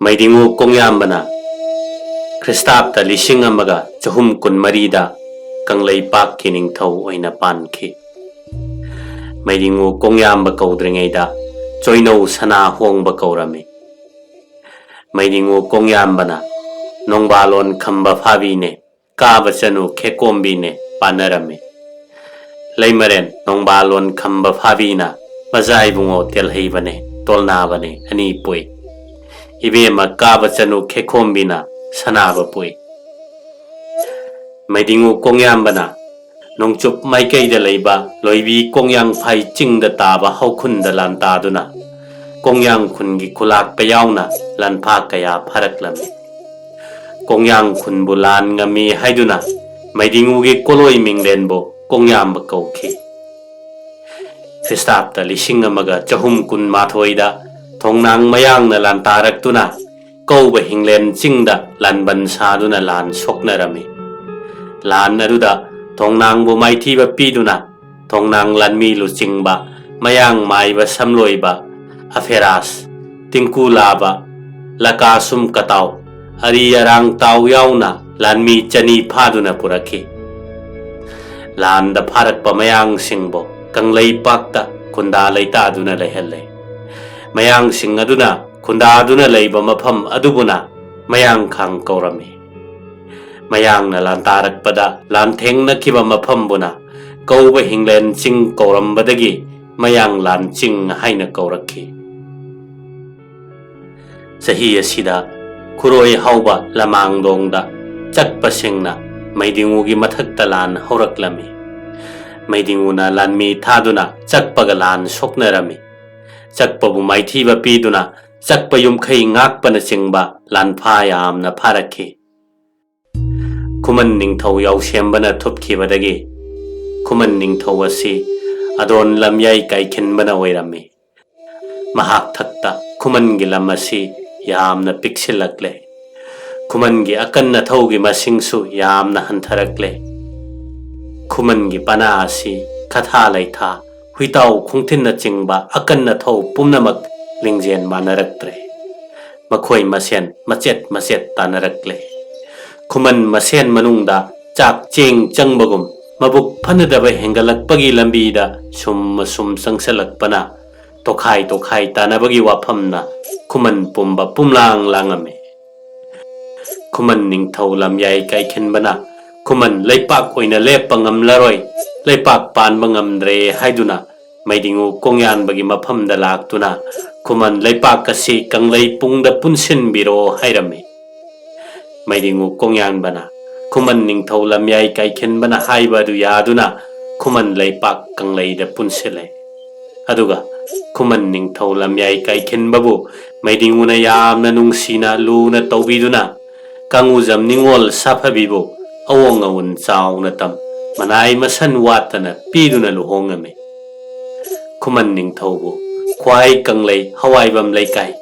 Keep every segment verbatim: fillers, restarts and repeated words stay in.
ꯃꯩꯗꯤꯉꯨ ꯀꯣꯡꯌꯥꯝꯕꯅ ꯈ꯭ꯔꯤꯁꯇꯥꯕꯇ ꯂꯤꯁꯤꯡ ꯑꯃꯒ ꯆꯍꯨꯝ ꯀꯨꯟꯃꯔꯤꯗ ꯀꯪꯂꯩꯄꯥꯛꯀꯤ ꯅꯤꯡꯊꯧ ꯑꯣꯏꯅ ꯄꯥꯟꯈꯤ꯫ ꯃꯩꯗꯤꯉꯨ ꯀꯣꯡꯌꯥꯝꯕ ꯀꯧꯗ꯭ꯔꯤꯉꯩꯗ ꯆꯣꯏꯅꯧ ꯁꯅꯥ ꯍꯣꯡꯕ ꯀꯧꯔꯝꯃꯤ꯫ ꯃꯩꯗꯤꯉꯨ ꯀꯣꯡꯌꯥꯝꯕꯅ ꯅꯣꯡꯕꯥꯂꯣꯟ ꯈꯝꯕ ꯐꯥꯕꯤꯅꯦ, ꯀꯥꯕ ꯆꯅꯨ ꯈꯦꯀꯣꯝꯕꯤꯅꯦ ꯄꯥꯟꯅꯔꯝꯃꯤ꯫ ꯂꯩꯃꯔꯦꯟ ꯅꯣꯡꯕꯥꯂꯣꯟ ꯈꯝꯕ ꯐꯥꯕꯤꯅ ꯃꯖꯥ ꯏꯕꯨꯡꯉꯣ ꯇꯦꯜꯍꯩꯕꯅꯦ, ꯇꯣꯜꯅꯥꯕꯅꯦ ꯑꯅꯤ ꯄꯣꯛꯏ꯫ ꯏꯕꯦꯝꯃ ꯀꯥꯕ ꯆꯅꯨ ꯈꯦꯀꯣꯝꯕꯤꯅ ꯁꯅꯥꯕ ꯄꯣꯛꯏ꯫ ꯃꯩꯗꯤꯉꯨ ꯀꯣꯡꯌꯥꯝꯕꯅ ꯅꯣꯡꯆꯨꯞ ꯃꯥꯏꯀꯩꯗ ꯂꯩꯕ ꯂꯣꯏꯕꯤ ꯀꯣꯡꯌꯥꯡꯐꯥꯏ ꯆꯤꯡꯗ ꯇꯥꯕ ꯍꯧꯈꯨꯟꯗ ꯂꯥꯟꯇꯥꯗꯨꯅ ꯀꯣꯡꯌꯥꯡ ꯈꯨꯟꯒꯤ ꯈꯨꯂꯥꯛꯄ ꯌꯥꯎꯅ ꯂꯥꯟꯐꯥ ꯀꯌꯥ ꯐꯥꯔꯛꯂꯝꯃꯤ꯫ ꯀꯣꯡꯌꯥꯡ ꯈꯨꯟꯕꯨ ꯂꯥꯟ ꯉꯝꯃꯤ ꯍꯥꯏꯗꯨꯅ ꯃꯩꯗꯤꯉꯨꯒꯤ ꯀꯣꯂꯣꯏ ꯃꯤꯡꯂꯦꯟꯕꯨ ꯀꯣꯡꯌꯥꯝꯕ ꯀꯧꯈꯤ꯫ ꯈ꯭ꯔꯤꯁꯇꯥꯕꯇ ꯂꯤꯁꯤꯡ ꯑꯃꯒ ꯆꯍꯨꯝ ꯀꯨꯟꯃꯥꯊꯣꯏꯗ ꯊꯣꯡꯅꯥꯡ ꯃꯌꯥꯡꯅ ꯂꯥꯟꯇꯥꯔꯛꯇꯨꯅ ꯀꯧꯕ ꯍꯤꯡꯂꯦꯟ ꯆꯤꯡꯗ ꯂꯥꯟꯕꯟ ꯁꯥꯗꯨꯅ ꯂꯥꯟ ꯁꯣꯛꯅꯔꯝꯃꯤ꯫ ꯂꯥꯟ ꯑꯗꯨꯗ ꯊꯣꯡꯅꯥꯡꯕꯨ ꯃꯥꯏꯊꯤꯕ ꯄꯤꯗꯨꯅ ꯊꯣꯡꯅꯥꯡ ꯂꯥꯟꯃꯤ ꯂꯨꯆꯤꯡꯕ ꯃꯌꯥꯡ ꯃꯥꯏꯕ ꯁꯝꯂꯣꯏꯕ ꯑꯐꯦꯔꯥꯁ, ꯇꯤꯡꯀꯨ ꯂꯥꯕ, ꯂꯀꯥꯁꯨꯝ ꯀꯇꯥꯎ, ꯑꯔꯤ ꯑꯔꯥꯡ ꯇꯥꯎ ꯌꯥꯎꯅ ꯂꯥꯟꯃꯤ ꯆꯅꯤ ꯐꯥꯗꯨꯅ ꯄꯨꯔꯛꯈꯤ꯫ ꯂꯥꯟꯗ ꯐꯥꯔꯛꯄ ꯃꯌꯥꯡꯁꯤꯡꯕꯨ ꯀꯪꯂꯩꯄꯥꯛꯇ ꯈꯨꯟꯗꯥ ꯂꯩꯇꯥꯗꯨꯅ ꯂꯩꯍꯜꯂꯦ꯫ ꯃꯌꯥꯡꯁꯤꯡ ꯑꯗꯨꯅ ꯈꯨꯟꯗꯥꯗꯨꯅ ꯂꯩꯕ ꯃꯐꯝ ꯑꯗꯨꯕꯨꯅ ꯃꯌꯥꯡꯈꯥꯡ ꯀꯧꯔꯝꯃꯤ꯫ ꯃꯌꯥꯡꯅ ꯂꯥꯟꯇꯥꯔꯛꯄꯗ ꯂꯥꯟꯊꯦꯡꯅꯈꯤꯕ ꯃꯐꯝꯕꯨꯅ ꯀꯧꯕ ꯍꯤꯡꯂꯦꯟ ꯆꯤꯡ ꯀꯧꯔꯝꯕꯗꯒꯤ ꯃꯌꯥꯡ ꯂꯥꯟ ꯆꯤꯡ ꯍꯥꯏꯅ ꯀꯧꯔꯛꯈꯤ꯫ ꯆꯍꯤ ꯑꯁꯤꯗ ꯈꯨꯔꯣꯏ ꯍꯥꯎꯕ ꯂꯃꯥꯡꯗꯣꯡꯗ ꯆꯛꯄꯁꯤꯡꯅ ꯃꯩꯗꯤꯉꯨꯒꯤ ꯃꯊꯛꯇ ꯂꯥꯟ ꯍꯧꯔꯛꯂꯝꯃꯤ꯫ ꯃꯩꯗꯤꯉꯨꯅ ꯂꯥꯟꯃꯤ ꯊꯥꯗꯨꯅ ꯆꯛꯄꯒ ꯂꯥꯟ ꯁꯣꯛꯅꯔꯝꯃꯤ꯫ ꯆꯛꯄꯕꯨ ꯃꯥꯏꯊꯤꯕ ꯄꯤꯗꯨꯅ ꯆꯛꯄ ꯌꯨꯝꯈꯩ ꯉꯥꯛꯄꯅꯆꯤꯡꯕ ꯂꯥꯟꯐꯥ ꯌꯥꯝꯅ ꯐꯥꯔꯛꯈꯤ꯫ ꯈꯨꯃꯟ ꯅꯤꯡꯊꯧ ꯌꯥꯎꯁꯦꯝꯕꯅ ꯊꯨꯞꯈꯤꯕꯗꯒꯤ ꯈꯨꯃꯟ ꯅꯤꯡꯊꯧ ꯑꯁꯤ ꯑꯗꯣꯟ ꯂꯝꯌꯥꯏ ꯀꯥꯏꯈꯤꯟꯕꯅ ꯑꯣꯏꯔꯝꯃꯤ꯫ ꯃꯍꯥꯛ ꯊꯛꯇ ꯈꯨꯃꯟꯒꯤ ꯂꯝ ꯑꯁꯤ ꯌꯥꯝꯅ ꯄꯤꯛꯁꯤꯜꯂꯛꯂꯦ꯫ ꯈꯨꯃꯟꯒꯤ ꯑꯀꯟ ꯑꯊꯧꯒꯤ ꯃꯁꯤꯡꯁꯨ ꯌꯥꯝꯅ ꯍꯟꯊꯔꯛꯂꯦ꯫ ꯈꯨꯃꯟꯒꯤ ꯄꯅꯥ ꯑꯁꯤ ꯈꯊꯥ ꯂꯩꯊꯥ, ꯍꯨꯏꯇꯥꯎ ꯈꯣꯡꯊꯤꯟꯅꯆꯤꯡꯕ ꯑꯀꯟ ꯑꯊꯧ ꯄꯨꯝꯅꯃꯛ ꯂꯤꯡꯖꯦꯜ ꯃꯥꯟꯅꯔꯛꯇ꯭ꯔꯦ꯫ ꯃꯈꯣꯏ ꯃꯁꯦꯟ ꯃꯆꯦꯠ ꯃꯆꯦꯠ ꯇꯥꯟꯅꯔꯛꯂꯦ꯫ ꯈꯨꯃꯟ ꯃꯁꯦꯟ ꯃꯅꯨꯡꯗ ꯆꯥꯛ ꯆꯦꯡ ꯆꯪꯕꯒꯨꯝ, ꯃꯕꯨꯛ ꯐꯅꯗꯕ ꯍꯦꯟꯒꯠꯂꯛꯄꯒꯤ ꯂꯝꯕꯤꯗ ꯁꯨꯝ ꯑꯁꯨꯝ ꯆꯪꯁꯤꯜꯂꯛꯄꯅ, ꯇꯣꯈꯥꯏ ꯇꯣꯈꯥꯏ ꯇꯥꯟꯅꯕꯒꯤ ꯋꯥꯐꯝꯅ ꯈꯨꯃꯟ ꯄꯨꯝꯕ ꯄꯨꯝꯂꯥꯡ ꯂꯥꯡꯉꯝꯃꯤ꯫ ꯈꯨꯃꯟ ꯅꯤꯡꯊꯧ ꯂꯝꯌꯥꯏ ꯀꯥꯏꯈꯤꯟꯕꯅ ꯈꯨꯃꯟ ꯂꯩꯄꯥꯛ ꯑꯣꯏꯅ ꯂꯦꯞꯄ ꯉꯝꯂꯔꯣꯏ, ꯂꯩꯄꯥꯛ ꯄꯥꯟꯕ ꯉꯝꯗ꯭ꯔꯦ ꯍꯥꯏꯗꯨꯅ ꯃꯩꯗꯤꯡꯉꯨ ꯀꯣꯡꯌꯥꯟꯕꯒꯤ ꯃꯐꯝꯗ ꯂꯥꯛꯇꯨꯅ ꯈꯨꯃꯟ ꯂꯩꯄꯥꯛ ꯑꯁꯤ ꯀꯪꯂꯩ ꯄꯨꯡꯗ ꯄꯨꯟꯁꯤꯟꯕꯤꯔꯣ ꯍꯥꯏꯔꯝꯃꯤ꯫ ꯃꯩꯗꯤꯡꯉꯨ ꯀꯣꯡꯌꯥꯟꯕꯅ ꯈꯨꯃꯟ ꯅꯤꯡꯊꯧ ꯂꯝꯌꯥꯏ ꯀꯥꯏꯈꯤꯟꯕꯅ ꯍꯥꯏꯕ ꯑꯗꯨ ꯌꯥꯗꯨꯅ ꯈꯨꯃꯟ ꯂꯩꯄꯥꯛ ꯀꯪꯂꯩꯗ ꯄꯨꯟꯁꯤꯜꯂꯦ꯫ ꯑꯗꯨꯒ ꯈꯨꯃꯟ ꯅꯤꯡꯊꯧ ꯂꯝꯌꯥꯏ ꯀꯥꯏꯈꯤꯟꯕꯕꯨ ꯃꯩꯗꯤꯡꯉꯨꯅ ꯌꯥꯝꯅ ꯅꯨꯡꯁꯤꯅ ꯂꯨꯅ ꯇꯧꯕꯤꯗꯨꯅ ꯀꯥꯡꯉꯨꯖꯝ ꯅꯤꯉꯣꯜ ꯁꯥꯐꯕꯤꯕꯨ ꯑꯋꯣꯡ ꯑꯋꯨꯟ ꯆꯥꯎꯅ ꯇꯝ ꯃꯅꯥꯏ ꯃꯁꯟ ꯋꯥꯠꯇꯅ ꯄꯤꯗꯨꯅ ꯂꯨꯍꯣꯡꯉꯝꯃꯤ꯫ ꯈꯨꯃꯟ ꯅꯤꯡꯊꯧꯕꯨ ꯈ꯭ꯋꯥꯏ ꯀꯪꯂꯩ ꯍꯋꯥꯏꯕꯝ ꯂꯩꯀꯥꯏ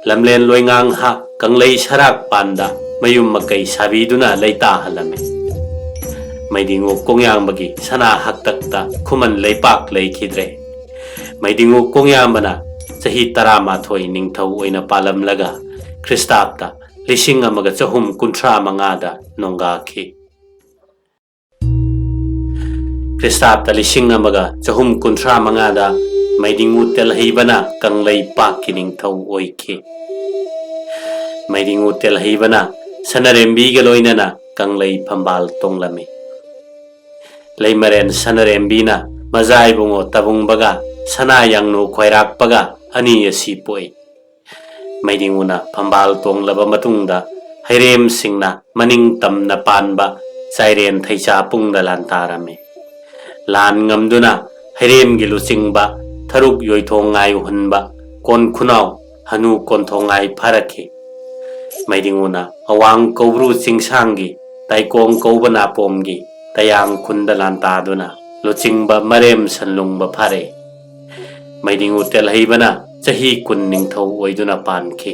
ꯂꯝꯂꯦꯟ ꯂꯣꯏꯉꯥꯡꯍꯥ ꯀꯪꯂꯩ ꯁꯔꯥꯛ ꯄꯥꯟꯗ ꯃꯌꯨꯝ ꯃꯀꯩ ꯁꯥꯕꯤꯗꯨꯅ ꯂꯩꯇꯥꯍꯜꯂꯝꯃꯤ꯫ ꯃꯩꯗꯤꯡꯉꯨ ꯀꯣꯡꯌꯥꯡꯕꯒꯤ ꯁꯅꯥ ꯍꯛꯇꯛꯇ ꯈꯨꯃꯟ ꯂꯩꯄꯥꯛ ꯂꯩꯈꯤꯗ꯭ꯔꯦ꯫ ꯃꯩꯗꯤꯡꯉꯨ ꯀꯣꯡꯌꯥꯝꯕꯅ ꯆꯍꯤ ꯇꯔꯥꯃꯥꯊꯣꯏ ꯅꯤꯡꯊꯧ ꯑꯣꯏꯅ ꯄꯥꯜꯂꯝꯂꯒ ꯈ꯭ꯔꯤꯁꯇꯥꯕꯇ ꯂꯤꯁꯤꯡ ꯑꯃꯒ ꯆꯍꯨꯝ ꯀꯨꯟꯊ꯭ꯔꯥ ꯃꯉꯥꯗ ꯅꯣꯡꯒꯥꯈꯤ꯫ ꯈ꯭ꯔꯤꯁꯇꯥꯕꯇ ꯂꯤꯁꯤꯡ ꯑꯃꯒ ꯆꯍꯨꯝ ꯀꯨꯟꯊ꯭ꯔꯥ ꯃꯉꯥꯗ ꯃꯩꯗꯤꯡꯉꯨ ꯇꯦꯜꯍꯩꯕꯅ ꯀꯪꯂꯩꯄꯥꯛꯀꯤ ꯅꯤꯡꯊꯧ ꯑꯣꯏꯈꯤ꯫ ꯃꯩꯗꯤꯡꯉꯨ ꯇꯦꯜꯍꯩꯕꯅ ꯁꯅꯔꯦꯝꯕꯤꯒ ꯂꯣꯏꯅꯅ ꯀꯪꯂꯩ ꯐꯝꯕꯥꯜ ꯇꯣꯡꯂꯝꯃꯤ꯫ ꯂꯩꯃꯔꯦꯟ ꯁꯅꯔꯦꯝꯕꯤꯅ ꯃꯖꯥꯏꯕꯨꯡꯉꯣ ꯇꯕꯨꯡꯕꯒ ꯁꯅꯥ ꯌꯥꯡꯅꯨ ꯈꯣꯏꯔꯥꯛꯄꯒ ꯑꯅꯤ ꯑꯁꯤ ꯄꯣꯛꯏ꯫ ꯃꯩꯗꯤꯡꯉꯨꯅ ꯐꯝꯕꯥꯜ ꯇꯣꯡꯂꯕ ꯃꯇꯨꯡꯗ ꯍꯩꯔꯦꯝꯁꯤꯡꯅ ꯃꯅꯤꯡ ꯇꯝꯅ ꯄꯥꯟꯕ ꯆꯥꯏꯔꯦꯟ ꯊꯩꯆꯥ ꯄꯨꯡꯗ ꯂꯥꯟ ꯇꯥꯔꯝꯃꯤ꯫ ꯂꯥꯟ ꯉꯝꯗꯨꯅ ꯍꯩꯔꯦꯝꯒꯤ ꯂꯨꯆꯤꯡꯕ ꯊꯔꯨꯛ ꯌꯣꯏꯊꯣꯡꯉꯥꯏ ꯎꯍꯟꯕ ꯀꯣꯟ ꯈꯨꯅꯥꯎ ꯍꯅꯨ ꯀꯣꯟꯊꯣꯡꯉꯥꯏ ꯐꯥꯔꯛꯈꯤ꯫ ꯃꯩꯗꯤꯡꯉꯨꯅ ꯑꯋꯥꯡ ꯀꯧꯕ꯭ꯔꯨ ꯆꯤꯡꯁꯥꯡꯒꯤ ꯇꯥꯏꯀꯣꯡ ꯀꯧꯕ ꯅꯥꯄꯣꯝꯒꯤ ꯇꯌꯥꯡ ꯈꯨꯟꯗ ꯂꯥꯟꯇꯥꯗꯨꯅ ꯂꯨꯆꯤꯡꯕ ꯃꯔꯦꯝ ꯁꯟꯂꯨꯡꯕ ꯐꯥꯔꯦ꯫ ꯃꯩꯗꯤꯡꯉꯨ ꯇꯦꯜꯍꯩꯕꯅ ꯆꯍꯤ ꯀꯨꯟ ꯅꯤꯡꯊꯧ ꯑꯣꯏꯗꯨꯅ ꯄꯥꯟꯈꯤ꯫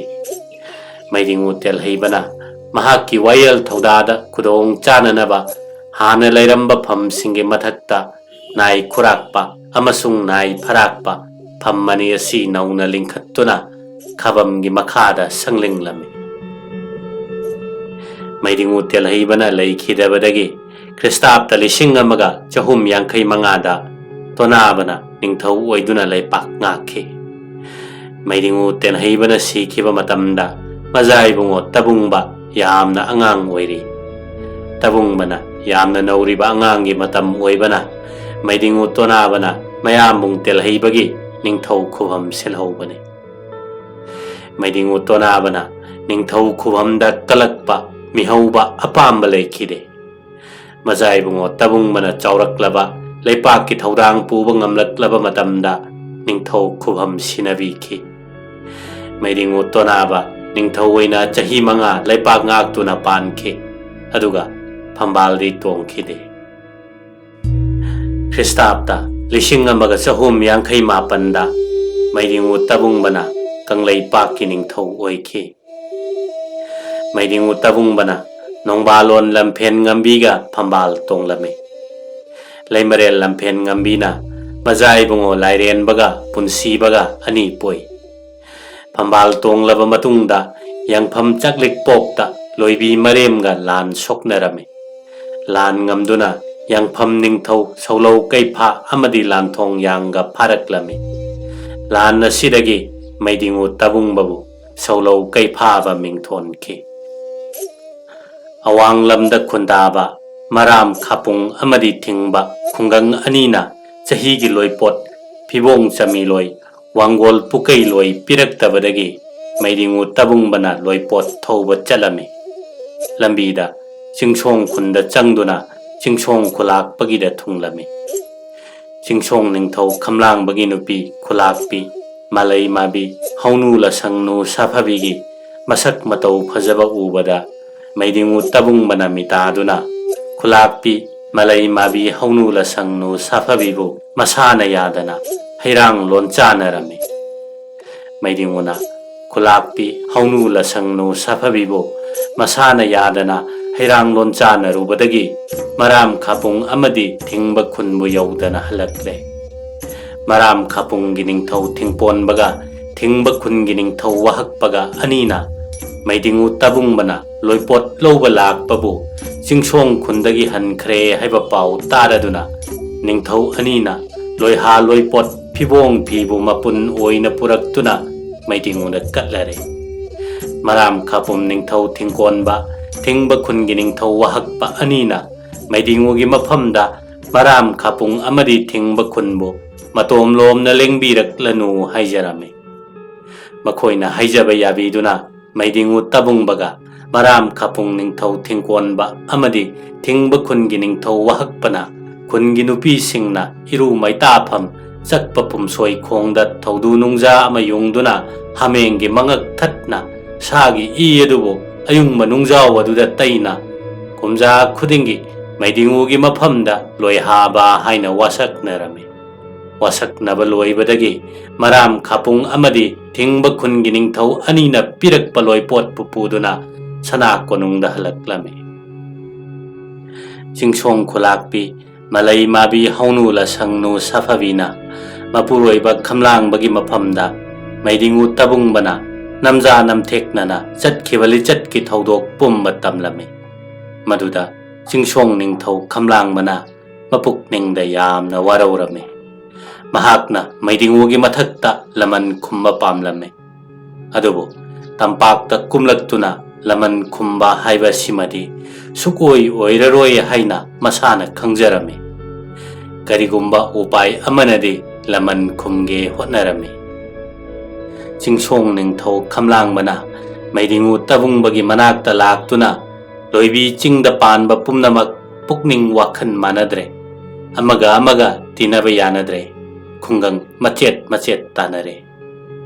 ꯃꯩꯗꯤꯡꯉꯨ ꯇꯦꯜꯍꯩꯕꯅ ꯃꯍꯥꯛꯀꯤ ꯋꯥꯌꯦꯜ ꯊꯧꯗꯥꯗ ꯈꯨꯗꯣꯡ ꯆꯥꯅꯅꯕ ꯍꯥꯟꯅ ꯂꯩꯔꯝꯕ ꯐꯝꯁꯤꯡꯒꯤ ꯃꯊꯛꯇ ꯅꯥꯏ ꯈꯨꯔꯥꯛꯄ ꯑꯃꯁꯨꯡ ꯅꯥꯏ ꯐꯔꯥꯛꯄ ꯐꯝ ꯑꯅꯤ ꯑꯁꯤ ꯅꯧꯅ ꯂꯤꯡꯈꯠꯇꯨꯅ ꯈꯥꯕꯝꯒꯤ ꯃꯈꯥꯗ ꯁꯪꯂꯤꯡꯂꯝꯃꯤ꯫ ꯃꯩꯗꯤꯡꯉꯨ ꯇꯦꯜꯍꯩꯕꯅ ꯂꯩꯈꯤꯗꯕꯗꯒꯤ ꯈ꯭ꯔꯤꯁꯇꯥꯕꯇ ꯂꯤꯁꯤꯡ ꯑꯃꯒ ꯆꯍꯨꯝ ꯌꯥꯡꯈꯩ ꯃꯉꯥꯗ ꯇꯣꯅꯥꯕꯅ ꯅꯤꯡꯊꯧ ꯑꯣꯏꯗꯨꯅ ꯂꯩꯄꯥꯛ ꯉꯥꯛꯈꯤ꯫ ꯃꯩꯗꯤꯡꯉꯨ ꯇꯦꯜꯍꯩꯕꯅ ꯁꯤꯈꯤꯕ ꯃꯇꯝꯗ ꯃꯖꯥ ꯏꯕꯨꯡꯉꯣ ꯇꯕꯨꯡꯕ ꯌꯥꯝꯅ ꯑꯉꯥꯡ ꯑꯣꯏꯔꯤ꯫ ꯇꯕꯨꯡꯕꯅ ꯌꯥꯝꯅ ꯅꯧꯔꯤꯕ ꯑꯉꯥꯡꯒꯤ ꯃꯇꯝ ꯑꯣꯏꯕꯅ ꯃꯩꯗꯤꯡꯉꯨ ꯇꯣꯅꯥꯕꯅ ꯃꯌꯥꯝꯕꯨꯡ ꯇꯦꯜꯍꯩꯕꯒꯤ ꯅꯤꯡꯊꯧ ꯈꯨꯕꯝ ꯁꯤꯜꯍꯧꯕꯅꯤ꯫ ꯃꯩꯗꯤꯡꯉꯨ ꯇꯣꯅꯥꯕꯅ ꯅꯤꯡꯊꯧ ꯈꯨꯕꯝꯗ ꯀꯜꯂꯛꯄ ꯃꯤꯍꯧꯕ ꯑꯄꯥꯝꯕ ꯂꯩꯈꯤꯗꯦ꯫ ꯃꯖꯥ ꯏꯕꯨꯡꯉꯣ ꯇꯕꯨꯡꯕꯅ ꯆꯥꯎꯔꯛꯂꯕ ꯂꯩꯄꯥꯛꯀꯤ ꯊꯧꯗꯥꯡ ꯄꯨꯕ ꯉꯝꯂꯛꯂꯕ ꯃꯇꯝꯗ ꯅꯤꯡꯊꯧ ꯈꯨꯕꯝ ꯁꯤꯟꯅꯕꯤꯈꯤ꯫ ꯃꯩꯗꯤꯡꯉꯨ ꯇꯣꯅꯥꯕ ꯅꯤꯡꯊꯧ ꯑꯣꯏꯅ ꯆꯍꯤ ꯃꯉꯥ ꯂꯩꯄꯥꯛ ꯉꯥꯛꯇꯨꯅ ꯄꯥꯟꯈꯤ꯫ ꯑꯗꯨꯒ ꯐꯝꯕꯥꯜꯗꯤ ꯇꯣꯡꯈꯤꯗꯦ꯫ ꯈ꯭ꯔꯤꯁꯇꯥꯕꯇ ꯂꯤꯁꯤꯡ ꯑꯃꯒ ꯆꯍꯨꯝ ꯌꯥꯡꯈꯩ ꯃꯥꯄꯟꯗ ꯃꯩꯗꯤꯡꯉꯨ ꯇꯕꯨꯡꯕꯅ ꯀꯪꯂꯩꯄꯥꯛꯀꯤ ꯅꯤꯡꯊꯧ ꯑꯣꯏꯈꯤ꯫ ꯃꯩꯗꯤꯡꯉꯨ ꯇꯕꯨꯡꯕꯅ ꯅꯣꯡꯕꯥꯂꯣꯟ ꯂꯝꯐꯦꯟ ꯉꯝꯕꯤꯒ ꯐꯝꯕꯥꯜ ꯇꯣꯡꯂꯝꯃꯤ꯫ ꯂꯩꯃꯔꯦꯜ ꯂꯝꯐꯦꯟ ꯉꯝꯕꯤꯅ ꯃꯖꯥ ꯏꯕꯨꯡꯉꯣ ꯂꯥꯏꯔꯦꯟꯕꯒ ꯄꯨꯟꯁꯤꯕꯒ ꯑꯅꯤ ꯄꯣꯛꯏ꯫ ꯐꯝꯕꯥꯜ ꯇꯣꯡꯂꯕ ꯃꯇꯨꯡꯗ ꯌꯥꯡꯐꯝ ꯆꯥꯛꯂꯤꯛꯄꯣꯛꯇ ꯂꯣꯏꯕꯤ ꯃꯔꯦꯝꯒ ꯂꯥꯟ ꯁꯣꯛꯅꯔꯝꯃꯤ꯫ ꯂꯥꯟ ꯉꯝꯗꯨꯅ ꯌꯥꯡꯐꯝ ꯅꯤꯡꯊꯧ ꯁꯧꯂꯧ ꯀꯩꯐꯥ ꯑꯃꯗꯤ ꯂꯥꯟꯊꯣꯡ ꯌꯥꯡꯒ ꯐꯥꯔꯛꯂꯝꯃꯤ꯫ ꯂꯥꯟ ꯑꯁꯤꯗꯒꯤ ꯃꯩꯗꯤꯡꯉꯨ ꯇꯕꯨꯡꯕꯕꯨ ꯁꯧꯂꯧ ꯀꯩꯐꯥꯕ ꯃꯤꯡꯊꯣꯟꯈꯤ꯫ ꯑꯋꯥꯡ ꯂꯝꯗ ꯈꯨꯟꯗꯥꯕ ꯃꯔꯥꯝ ꯈꯥꯄꯨꯡ ꯑꯃꯗꯤ ꯊꯤꯡꯕ ꯈꯨꯡꯒꯪ ꯑꯅꯤꯅ ꯆꯍꯤꯒꯤ ꯂꯣꯏꯄꯣꯠ ꯐꯤꯕꯣꯡ ꯆꯃꯤꯂꯣꯏ ꯋꯥꯡꯒꯣꯜ ꯄꯨꯀꯩ ꯂꯣꯏ ꯄꯤꯔꯛꯇꯕꯗꯒꯤ ꯃꯩꯗꯤꯡꯉꯨ ꯇꯕꯨꯡꯕꯅ ꯂꯣꯏꯄꯣꯠ ꯊꯧꯕ ꯆꯠꯂꯝꯃꯤ꯫ ꯂꯝꯕꯤꯗ ꯆꯤꯡꯁꯣꯡ ꯈꯨꯟꯗ ꯆꯪꯗꯨꯅ ꯆꯤꯡꯁꯣꯡ ꯈꯨꯂꯥꯛꯄꯒꯤꯗ ꯊꯨꯡꯂꯝꯃꯤ꯫ ꯆꯤꯡꯁꯣꯡ ꯅꯤꯡꯊꯧ ꯈꯝꯂꯥꯡꯕꯒꯤ ꯅꯨꯄꯤ ꯈꯨꯂꯥꯛꯄꯤ ꯃꯂꯩ ꯃꯥꯕꯤ ꯍꯧꯅꯨ ꯂꯁꯪꯅꯨ ꯁꯥꯐꯕꯤꯒꯤ ꯃꯁꯛ ꯃꯇꯧ ꯐꯖꯕ ꯎꯕꯗ ꯃꯩꯗꯤꯡꯉꯨ ꯇꯕꯨꯡꯕꯅ ꯃꯤꯇꯥꯗꯨꯅ ꯈꯨꯂꯥꯛꯄꯤ ꯃꯂꯩ ꯃꯥꯕꯤ ꯍꯧꯅꯨ ꯂꯁꯪꯅꯨ ꯁꯥꯐꯕꯤꯕꯨ ꯃꯁꯥꯅ ꯌꯥꯗꯅ ꯍꯩꯔꯥꯡ ꯂꯣꯟꯆꯥꯅꯔꯝꯃꯤ꯫ ꯃꯩꯗꯤꯡꯉꯨꯅ ꯈꯨꯂꯥꯛꯄꯤ ꯍꯧꯅꯨ ꯂꯁꯪꯅꯨ ꯁꯥꯐꯕꯤꯕꯨ ꯃꯁꯥꯅ ꯌꯥꯗꯅ ꯍꯩꯔꯥꯡ ꯂꯣꯟꯆꯥꯅꯔꯨꯕꯗꯒꯤ ꯃꯔꯥꯝ ꯈꯥꯄꯨꯡ ꯑꯃꯗꯤ ꯊꯤꯡꯕ ꯈꯨꯟꯕꯨ ꯌꯧꯗꯅ ꯍꯜꯂꯛꯂꯦ꯫ ꯃꯔꯥꯝ ꯈꯥꯄꯨꯡꯒꯤ ꯅꯤꯡꯊꯧ ꯊꯤꯡꯄꯣꯟꯕꯒ ꯊꯤꯡꯕ ꯈꯨꯟꯒꯤ ꯅꯤꯡꯊꯧ ꯋꯥꯍꯛꯄꯒ ꯑꯅꯤꯅ ꯃꯩꯗꯤꯡꯉꯨ ꯇꯕꯨꯡꯕꯅ ꯂꯣꯏꯄꯣꯠ ꯂꯧꯕ ꯂꯥꯛꯄꯕꯨ ꯆꯤꯡꯁꯣꯡ ꯈꯨꯟꯗꯒꯤ ꯍꯟꯈ꯭ꯔꯦ ꯍꯥꯏꯕ ꯄꯥꯎ ꯇꯥꯔꯗꯨꯅ ꯅꯤꯡꯊꯧ ꯑꯅꯤꯅ ꯂꯣꯏꯍꯥ ꯂꯣꯏꯄꯣꯠ ꯐꯤꯕꯣꯡ ꯐꯤꯕꯨ ꯃꯄꯨꯟ ꯑꯣꯏꯅ ꯄꯨꯔꯛꯇꯨꯅ ꯃꯩꯗꯤꯡꯉꯨꯗ ꯀꯠꯂꯔꯦ꯫ ꯃꯔꯥꯝ ꯈꯥꯄꯨꯝ ꯅꯤꯡꯊꯧ ꯊꯤꯡꯀꯣꯟꯕ ꯊꯤꯡꯕ ꯈꯨꯟꯒꯤ ꯅꯤꯡꯊꯧ ꯋꯥꯍꯛꯄ ꯑꯅꯤꯅ ꯃꯩꯗꯤꯡꯉꯨꯒꯤ ꯃꯐꯝꯗ ꯃꯔꯥꯝ ꯈꯥꯄꯨꯡ ꯑꯃꯗꯤ ꯊꯤꯡꯕ ꯈꯨꯟꯕꯨ ꯃꯇꯣꯝꯂꯣꯝꯅ ꯂꯦꯡꯕꯤꯔꯛꯂꯅꯨ ꯍꯥꯏꯖꯔꯝꯃꯤ꯫ ꯃꯈꯣꯏꯅ ꯍꯥꯏꯖꯕ ꯌꯥꯕꯤꯗꯨꯅ ꯃꯩꯗꯤꯡꯉꯨ ꯇꯕꯨꯡꯕꯒ ꯃꯔꯥꯝ ꯈꯥꯄꯨꯡ ꯅꯤꯡꯊꯧ ꯊꯤꯡꯀꯣꯟꯕ ꯑꯃꯗꯤ ꯊꯤꯡꯕ ꯈꯨꯟꯒꯤ ꯅꯤꯡꯊꯧ ꯋꯥꯍꯛꯄꯅ ꯈꯨꯟꯒꯤ ꯅꯨꯄꯤꯁꯤꯡꯅ ꯏꯔꯨ ꯃꯩꯇꯥꯐꯝ ꯆꯠꯄ ꯄꯨꯝꯁꯣꯏ ꯈꯣꯡꯗ ꯊꯧꯗꯨ ꯅꯨꯡꯖꯥ ꯑꯃ ꯌꯨꯡꯗꯨꯅ ꯍꯥꯃꯦꯡꯒꯤ ꯃꯉꯛ ꯊꯠꯅ ꯁꯥꯒꯤ ꯏ ꯑꯗꯨꯕꯨ ꯑꯌꯨꯡꯕ ꯅꯨꯡꯖꯥꯎ ꯑꯗꯨꯗ ꯇꯩꯅ ꯀꯨꯝꯖꯥ ꯈꯨꯗꯤꯡꯒꯤ ꯃꯩꯗꯤꯡꯉꯨꯒꯤ ꯃꯐꯝꯗ ꯂꯣꯏꯍꯥꯕ ꯍꯥꯏꯅ ꯋꯥꯁꯛꯅꯔꯝꯃꯤ꯫ ꯋꯥꯁꯛꯅꯕ ꯂꯣꯏꯕꯗꯒꯤ ꯃꯔꯥꯝ ꯈꯥꯄꯨꯡ ꯑꯃꯗꯤ ꯊꯤꯡꯕ ꯈꯨꯟꯒꯤ ꯅꯤꯡꯊꯧ ꯑꯅꯤꯅ ꯄꯤꯔꯛꯄ ꯂꯣꯏꯄꯣꯠꯄꯨ ꯄꯨꯗꯨꯅ ꯁꯅꯥ ꯀꯣꯅꯨꯡꯗ ꯍꯜꯂꯛꯂꯝꯃꯤ꯫ ꯆꯤꯡꯁꯣꯡ ꯈꯨꯂꯥꯛꯄꯤ ꯃꯂꯩ ꯃꯥꯕꯤ ꯍꯧꯅꯨ ꯂꯁꯪꯅꯨ ꯁꯥꯐꯕꯤꯅ ꯃꯄꯨꯔꯣꯏꯕ ꯈꯝꯂꯥꯡꯕꯒꯤ ꯃꯐꯝꯗ ꯃꯩꯗꯤꯡꯉꯨ ꯇꯕꯨꯡꯕꯅ ꯅꯝꯖꯥ ꯅꯝꯊꯦꯛꯅꯅ ꯆꯠꯈꯤꯕ ꯂꯤꯆꯠꯀꯤ ꯊꯧꯗꯣꯛ ꯄꯨꯝꯕ ꯇꯝꯂꯝꯃꯤ꯫ ꯃꯗꯨꯗ ꯆꯤꯡꯁꯣꯡ ꯅꯤꯡꯊꯧ ꯈꯝꯂꯥꯡꯕꯅ ꯃꯄꯨꯛꯅꯤꯡꯗ ꯌꯥꯝꯅ ꯋꯥꯔꯧꯔꯝꯃꯤ꯫ ꯃꯍꯥꯛꯅ ꯃꯩꯗꯤꯡꯉꯨꯒꯤ ꯃꯊꯛꯇ ꯂꯃꯟ ꯈꯨꯝꯕ ꯄꯥꯝꯂꯝꯃꯤ꯫ ꯑꯗꯨꯕꯨ ꯇꯝꯄꯥꯛꯇ ꯀꯨꯝꯂꯛꯇꯨꯅ ꯂꯃꯟ ꯈꯨꯝꯕ ꯍꯥꯏꯕꯁꯤꯃꯗꯤ ꯁꯨꯛꯑꯣꯏ ꯑꯣꯏꯔꯔꯣꯏ ꯍꯥꯏꯅ ꯃꯁꯥꯅ ꯈꯪꯖꯔꯝꯃꯤ꯫ ꯀꯔꯤꯒꯨꯝꯕ ꯎꯄꯥꯏ ꯑꯃꯅꯗꯤ ꯂꯃꯟ ꯈꯨꯝꯒꯦ ꯍꯣꯠꯅꯔꯝꯃꯤ꯫ ꯆꯤꯡꯁꯣꯡ ꯅꯤꯡꯊꯧ ꯈꯝꯂꯥꯡꯕꯅ ꯃꯩꯗꯤꯡꯉꯨ ꯇꯕꯨꯡꯕꯒꯤ ꯃꯅꯥꯛꯇ ꯂꯥꯛꯇꯨꯅ ꯂꯣꯏꯕꯤ ꯆꯤꯡꯗ ꯄꯥꯟꯕ ꯄꯨꯝꯅꯃꯛ ꯄꯨꯛꯅꯤꯡ ꯋꯥꯈꯜ ꯃꯥꯟꯅꯗ꯭ꯔꯦ꯫ ꯑꯃꯒ ꯑꯃꯒ ꯇꯤꯟꯅꯕ ꯌꯥꯅꯗ꯭ꯔꯦ꯫ ꯈꯨꯡꯒꯪ ꯃꯆꯦꯠ ꯃꯆꯦꯠ ꯇꯥꯅꯔꯦ꯫